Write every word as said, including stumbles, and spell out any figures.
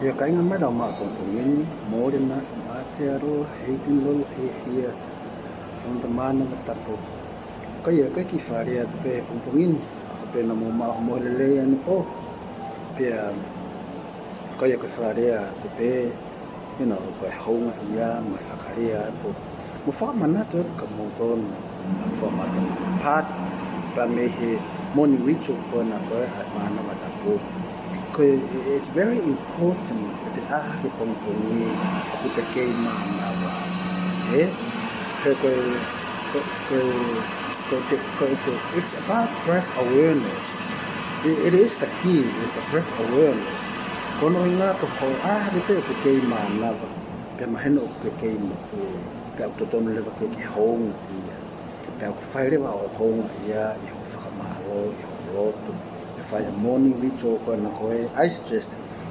ʻIo kāinga, mai lau maʻa pongipongi ni, Mōlena ʻi Aotearoa, Heidi Lolo, he hia, Tonda Mānava Tapu. Ko ia, ko e kiʻi fakalea atu pē he pongipongi ni, ʻa ko pē naʻa mou maʻu ha mohe lelei ʻanepō. Pea, ko ia ko e fakalea atu pē, you know, ko e houngaʻia mo e fakalea atu. Mo fakamanatu atu kia moutolu, ʻa e fakamanatu part, pea mei he Moʻoni Ritual ko ena ko ē ʻa e Mānava Tapu. Ko e, it's very important, ʻe te ʻā hake he pongipongi, ʻoku te kei mānava. Ē? He ko e, ko, ko, ko te, ko te, it's about breath awareness. It, it is the key, it's the breath awareness. Ko hono ʻuhinga ko hoʻo ʻā hake pē ʻoku ke kei mānava, pea mahino ʻoku ke kei moʻui, pea ʻoku totonu leva ke ke houngaʻia. Pea ʻoku fai leva hoʻo houngaʻia ʻi hoʻo fakamālō, ʻi hoʻo lotu. ʻE fai ʻa e Moʻoni Ritual ko ena ko ē, I suggest